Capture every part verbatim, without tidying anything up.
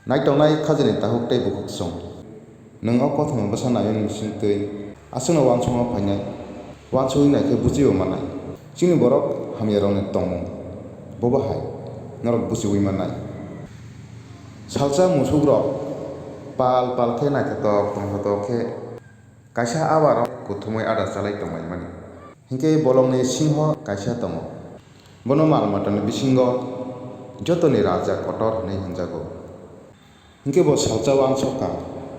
Naitongnai khajini takhuk tei bukhuk chwng. Nwng o kothoma bwsa naiyani bisingtwi aswkno uansukma phainai. Uansugwi naikhe bujibo mannai. Chini borok hamyarokni tongmung bobo hai norok bujiwi mannai. Salsa musukrok pal pal khe naithotok tongthotok khe kaisa awarok kuthumwi ada chalai tonglaimani. Hinkhe bolongni singho kaisa tongo. Bono mal matani bisingo jotoni raja kotor hwnwi hwnjago. Hinkhe bo salsa uansuk kha,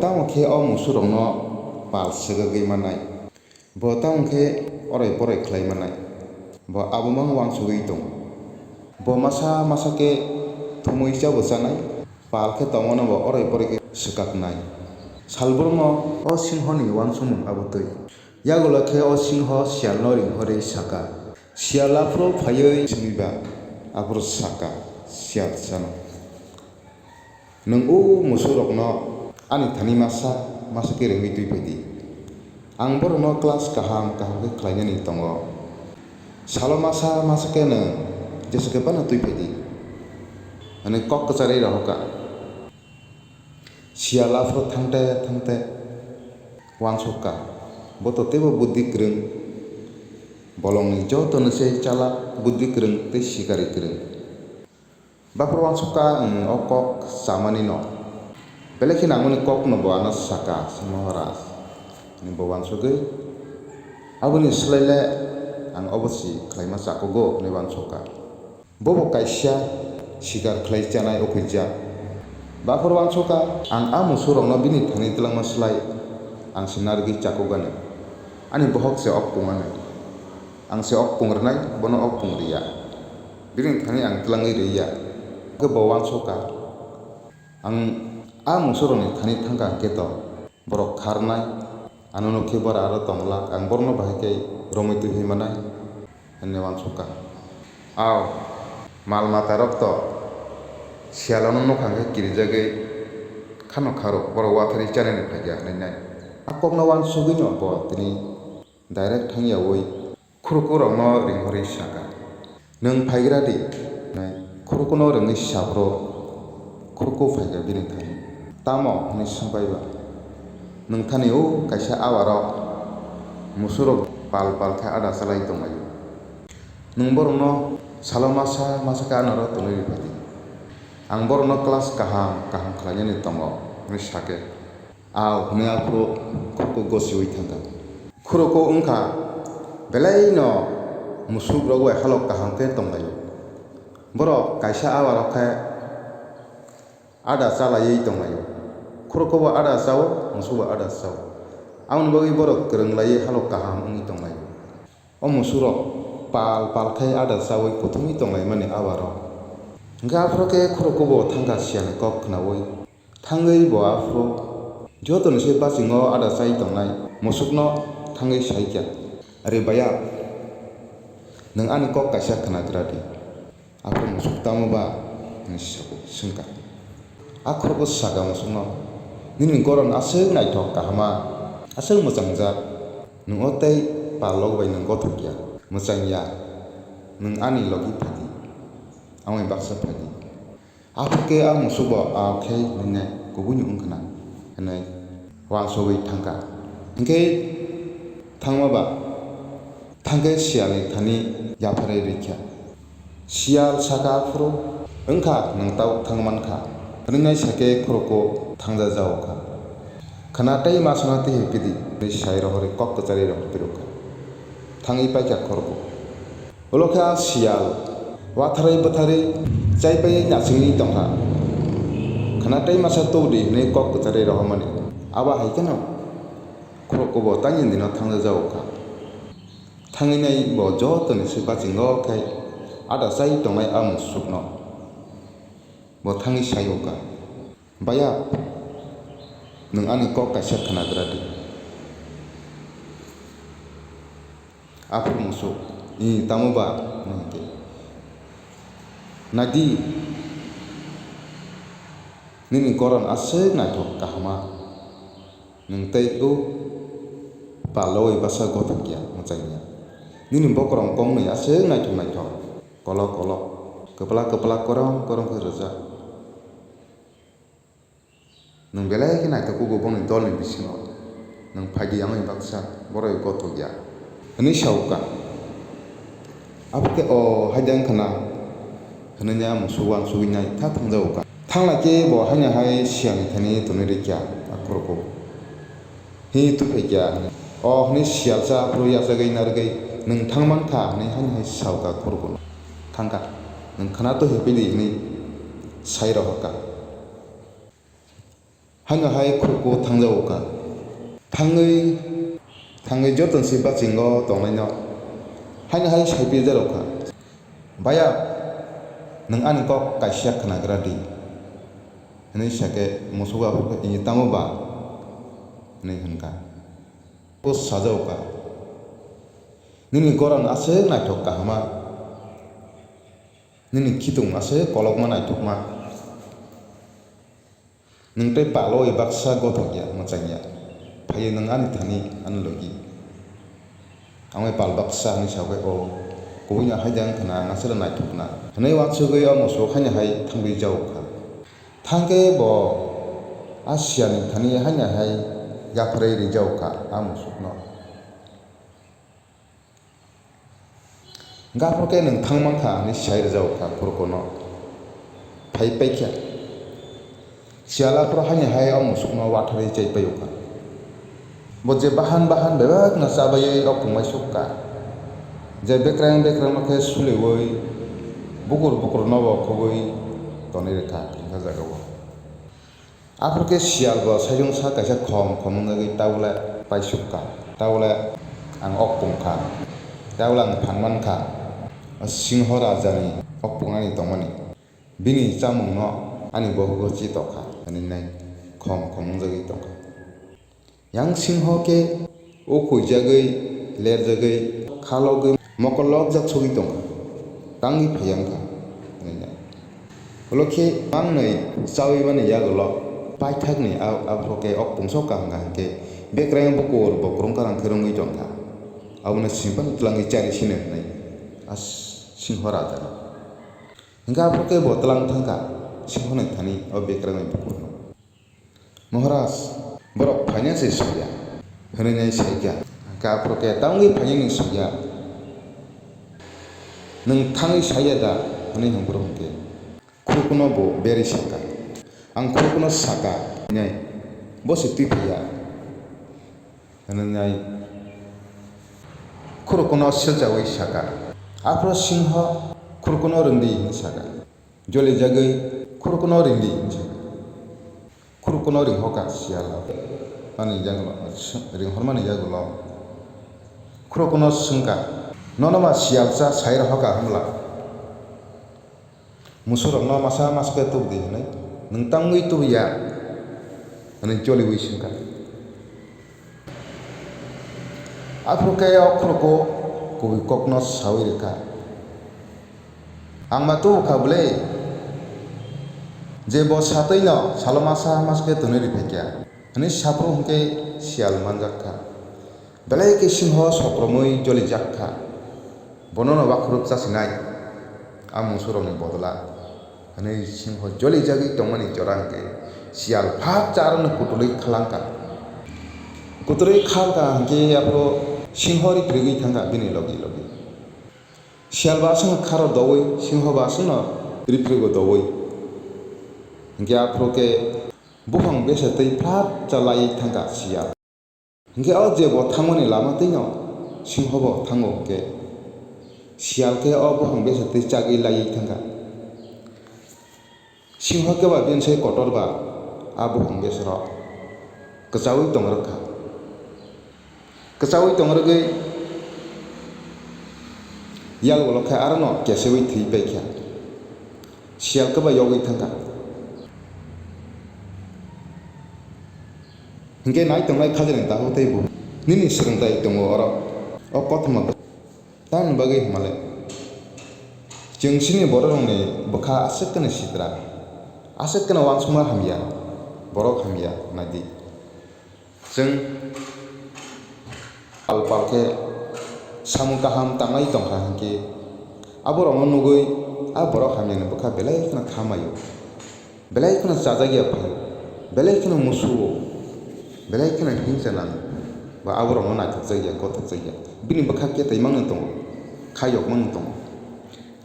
tamo khe o musurokno pal swgagwi mannai. Bo tamo khe oroi poroi khlai mannai. Bo abono uansugwi tongo. Bo masa masa khe thumwi chabo chanai, pal khe tongmano bo oroi poroi khe swkaknai. Salbrumno o singhoni uansukmung abo twi. Yagulo khe o singho siyalno ringhorwi saka, "Siyal aphuru phaiwi simiba?" Aphuru saka, "Siyal chano." Nwng o musurokno ani thani masa masa khe rwngwi twi phai di. Ang borokno class kaham kaham khe khlainani tongo. Salo masa masa khe nwng jesa khe phano twi phai di, hwnwi kok kwcharwi rohor kha. Siyal aphuru thangte thangte uansuk kha. Bo to teibo buddhi kwrwng. Bolongni joto ni se chalak, buddhi kwrwng tei sikari kwrwng. Baphuru uansuk kha, "Nwng o kok chamani no. Belai kheno ang boni kokno bo ano saka, se Maharaj," hwnwi bo uansugwi, "Aboni swlai le ang obo si khlaima chakugo," hwnwi uansuk kha. Bobo kaisa sikar khlai chanai o khuijak. Baphuru uansuk kha, "Ang a musurokno bini thani twlangma slai ang se narwgwi chakugani. Ani bohok se okpung anw. Ang se okpung rwnai, bono okpung rwya. Bini thani ang twlangwi rwya." Khe bo uansuk kha, "Ang a musurokni thani thangkha hwnkhe to borok kharnai, ano nukhe bora aro tongla, ang borokno bahai khe romwi twi manai," hwnwi uansuk kha. Ao, mal matarok to siyalono nukha hwnkhe kirijagwi khano kharok, borok watharwi chanani phaikha hwnwi nai. A kokno uansugwino bo tini direct thangyawi khurukurokno ringhorwi sakha, "Nwng phaigra di," hwnwi. Khurukuno rwngwi saphuru khuruku phaikha bini thani. "Tamo?" hwnwi swngphaiba. "Nwng thani o kaisa awarok musurok pal pal khe ada chalai tonglaio. Nwng borokno salo masa masa khe anoro tonwi rwphai di. Ang borokno class kaham kaham khlainani tongo," hwnwi sakhe. Ao hwnwi aphuru khuruku gosiwi thangkha. Khuruku wngkha belaino musukrok bai halok kaham khe tonglaio. Borok kaisa awarok khe ada chalaiwi tonglaio. Khurukubo ada chao, musukbo ada chao. Aboni bagwi borok kwrwnglaiwi halok kaham wngwi tonglaio. O musurok pal pal khe ada chawi kuthumwi tonglaimani awarok. Hwnkhe aphuru khe khurukubo thangkha siyalni kok khnaui. Thangwi bo aphuru jotoni se bachingo ada chai tongnai musukno thangwi saikha, "Are baya, nwng ani kok kaisa khnagra di." Aphuru musuk, "Tamo ba?" hwnwi swngkha. A khuruku sakha musukno, "Nini goron aswk naithok kahama, aswk mwchangjak. Nwng o tei palok bai nwng gothok ya, mwchang ya. Nwng ani logi phai di, amoni baksa phai di." Aphuru khe a musukbo a khe hwnwi nai kubuino wng khna hwnwi uansugwi thangkha. Hinkhe thangma ba thangkhe siyalni thani yapharwi rwkha. Siyal sakha aphuru, "Wngkha, nwng tabuk thang mankha," hwnwi nai sakhe khuruku thangjajaokha. "Khna tei ma sona twi hai pidi," hwnwi sai rohorwi kok kwcharwi rohorwi rwkha. Thangwi paikha khuruku. Ulo khe a siyal watharwi bwtharwi chaipai nachingwi tongkha. "Khna tei masa tubudi," hwnwi kok kwcharwi rohormani. Abo hai kheno khurukubo tangindino thangjajaokha. Thangwi nai bo jotoni se bachingo khe ada chai tongnai a musukno bo thangwi saio kha, "Baya, nwng ani kok kaisa khnagra di." Aphuru musuk, "I, tamo ba?" hwnwi hinkhe, "Nai di, nini goron aswk naithok kahama, nwng tei o palowi bwsa gothok ya, mwchang ya. Nini bokorong kongnwi aswk naithok naithok, kolok kolok, kwplak kwplak, korom korom khe rwjak." Nwng belai khe naithok kugo bongni dolni bisingo. Nwng phaidi, amoni baksa borok gothok ya," hwnwi sa-o kha. Abo khe, "O, haida wngkha na," hwnwi a musuk uansugwi nai kha, thangjago kha. Thangla khe bo haino hai siyalni thani tonwi rwkha a khorokgo. Hi tubui kha hwnwi. O hwnwi siyalsa aphuru yachagwi narwgwi, "Nwng thang mankha," hwnwi haino hai sa-o kha khorokgo no. "Thangkha, nwng khwna to hepidi," hwnwi sai rohor kha. Haino hai khorokgo thangjago kha. Thangwi, thangwi joto se bachingo tongnaino haino hai sai pirjago kha. "Baya, nwng ani kok kaisa khwnagra di," hwnwi sa khe musuk aphuru khe, "Ini tamo ba?" hwnwi hwn kha. Bo sajago kha, "Nini goron aswk naithok kahama, nini khitung aswk kolokma naithokma." Nwng tei pal o baksa gothok ya, mwchang ya. Phaiwi nwng ani thani, ani logi. Ang bai pal baksa hwnwi sa khe, "O, kubui no haida wngkha na, ang aswk naithok na," hwnwi uansugwi o musuk haino hai thangwi jago kha. Thang khe bo a siyalni thani haino hai yapharwi rwjago kha a musuk no. Hwnkhe aphuru khe nwng thang mankha hwnwi sai rwjago kha khorokgo no. Phai paikha. Siyal aphuru haino hai o musukno watharwi chai paio kha. Bo je bahan bahan bebakno chabaiwi o pungbai suk kha. Je bekreng bekrengno khe suliui, bukur bukurno bo khogwi tonwi rwkha, hwnkhe jagao. Aphuru khe siyal bo saijwngsa kaisa khom khom wngjagwi tabule paisuk kha. Tabule ang ok pung kha. Tabule ang phan man kha. O singho rajani ok pungnani tongmani. Bini chamungno ani bohugo chi tokha, hwnwi nai khom khom wngjagwi tongkha. Yang singho khe o kuijagwi, lerjagwi, khalogwi, mokol lokjak sogwi tongkha, tangwi phaiya wngkha, hwnwi nai. Ulo khe mangnwi chawi mani yagulo paithakni a-, aphuru khe ok pungsok kaham kaham khe bekreng bukur bo kwrwng karang khe rwngwi tongkha. Abono simi phano twlangwi chari sino hwnwi a singho rajano. Hwnkhe aphuru khe bo twlang thangkha singhoni thani o bekrengni bukurno. "Maharaj, borok phaina se saiya," hwnwi nai saikha. Hwnkhe aphuru khe, "Tamni phainani saiya? Nwng thangwi saiya da?" hwnwi hwnkhorok hwnkhe, khurokno bo berwi sakha. "Ang khurokno sakha," hwnwi nai, "Bo se twi phaiya," hwnwi nai khurokno silchaui sakha. Aphuru singho khurokno "Rwngdi," hwnwi sakha. Jolijagwi khurokno "Rwngdi," hwnwi sakha. Khurokno ringhokha siyal. Ani yagulo, ringhormani yagulo khurokno swngkha, "Nono ba siyalsa sai rohokha hwnbwla? Musurokno masa masa khe tubudi," hwnwi, "Nwng tamwi tubuya?" hwnwi joliui swngkha. Aphuru khe o khurokgo kubui kokno saui rwkha, "Ang ma tubukha bwle, je bo satwino salo masa masa khe tonwi rwphaikha," hwnwi saphuru hwnkhe siyal manjak kha. Belai khe singho sokromwi jolijak kha. "Bonono wakhorok chasinai, a musurokni bodola," hwnwi singho jolijagwi tongmani jora hwnkhe siyal phak cha arokno kutulwi khalangkha. Kutulwi khalkha hwnkhe aphuru singho riphirigwi thangkha bini logi logi. Siyal bo aswkno kharo doui, singho bo aswkno riphirigo doui. Hwnkhe aphuru khe buphang besa twi phak cha laiwi thangkha siyal. Hwnkhe o je bo thangmani lama twino singho bo thango hwnkhe, siyal khe o buphang besa twi chagwi laiwi thangkha. Singho khe ba bini sai kotor ba a buphang besarok kwchaui tong rwkha. Kwchaui tong rwgwi yak ulo khe arono keseui thwi paikha. Siyal khe ba yogwi thangkha. Hinkhe nai tongnai khajani daho tei bo, "Nini swrwngthai tongo oro, o kothoma bo tamni bagwi hwnmale? Chwng chini bororokni bwkha aswk kheno sitra, aswk kheno uansukma hamya, borok hamya, naidi. Chwng pal pal khe samung kaham tangnai tongkha hinkhe, aborokno nugwi a borok hamyani bwkha belai kheno khamaio, belai kheno chajakya phaio. Belai kheno musuo, belai kheno hingsa nang, ba aborokno naithokjakya, gothokjakya. Bini bwkha ketai mangno tongo, khayok mangno tongo.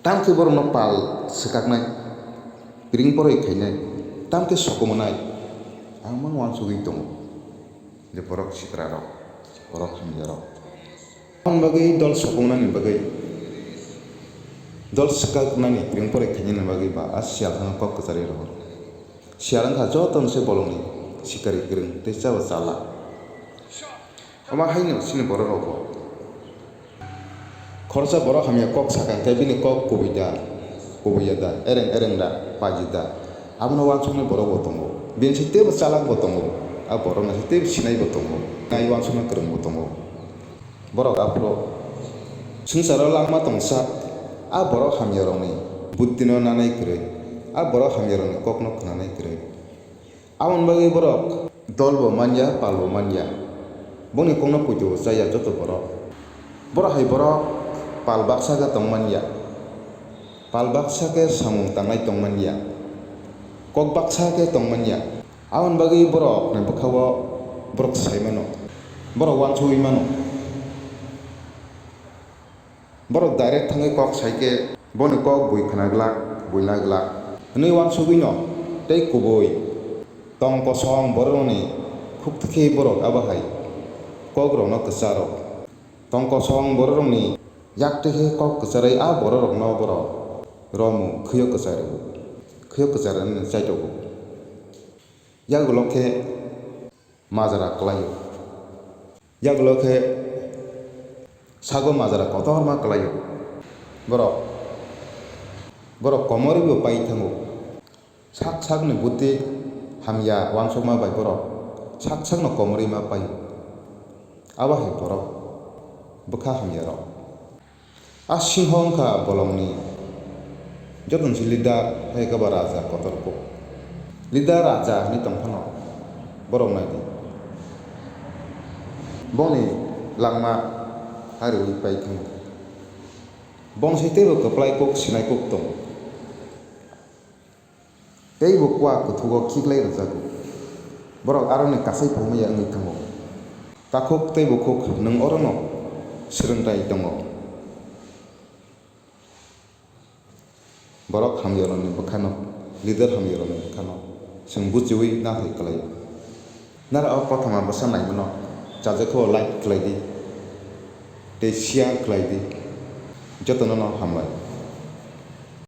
Tamkhe borokno pal swkaknai, ring poroi khainai, tamkhe sokomwnai, ang mang uansugwi tongo je borok sitrarok, borok hamyarok. Aboni bagwi dol sokomnani bagwi, dol swkaknani ring poroi khainani bagwi ba a siyal thangno kok kwcharwi rohor. Siyal wngkha jotono se bolongni sikari kwrwng tei chabo chala. Omo haino chini borok rokbo khoroksa borok hamya kok sakha hwnkhe bini kok kubui da, kubui ya da, ereng ereng da, paji da, abono uansuknai borok bo tongo. Bini se teibo chalak bo tongo, a borokno se teibo sinai bo tongo, nai uansukna kwrwng bo tongo. Borok aphuru swngcharo langma tongsa, a borok hamyarokni buddino nanai kwrwi, a borok hamyarokni kokno khnanai kwrwi. Aboni bagwi borok dolbo manya, palbo manya. Bongni kokno poito chaya joto borok. Borok hai borok pal baksa khe tong manya. Pal baksa khe samung tangnai tong manya. Kok baksa khe tong manya. Aboni bagwi borokni bwkhao borok sai mano. Borok uansugwi mano. Borok direct thangwi kok sai khe, boni kok bui khna glak, buina glak hwnwi uansugwino tei kubui tong kosong bororokni khuk thwkhe borok abo hai kokrokno kwcharo. Tong kosong bororokni yak twi khe kok kwcharwi a bororokno borok romu khwio kwcharwi, khwio kwcharwi chaitogo. Yagulo khe majra kwlaio. Yagulo khe sago majra kotorma kwlaio. Borok, borok komorwibo pai thango. Sak sakni buti hamya uansukma bai borok sak sakno komorwi ma paio. Abo hai borok bwkha hamyarok. A singho wngkha bolongni jotono se leader, hai khe ba raja kotor kuk. Leader raja hinwi tong phano borok nai di. Bongni langma hariwi pai thango. Bong se teibo kwplai kuk sinai kuk tongo. Teibo kua kuthugo khiklai rwjago. Borok aroni kasai phumaya wngwi thango. Takhuk tei bukhuk nwng orono swrwngtai tongo. Borok hamyarokni bwkhano, leader hamyarokni bwkhano chwng buchiwi nathai kwlaio. Nara o kothoma bwsa naimano chajakhe o like khlai di tei share khlai di. Jotono no hambai.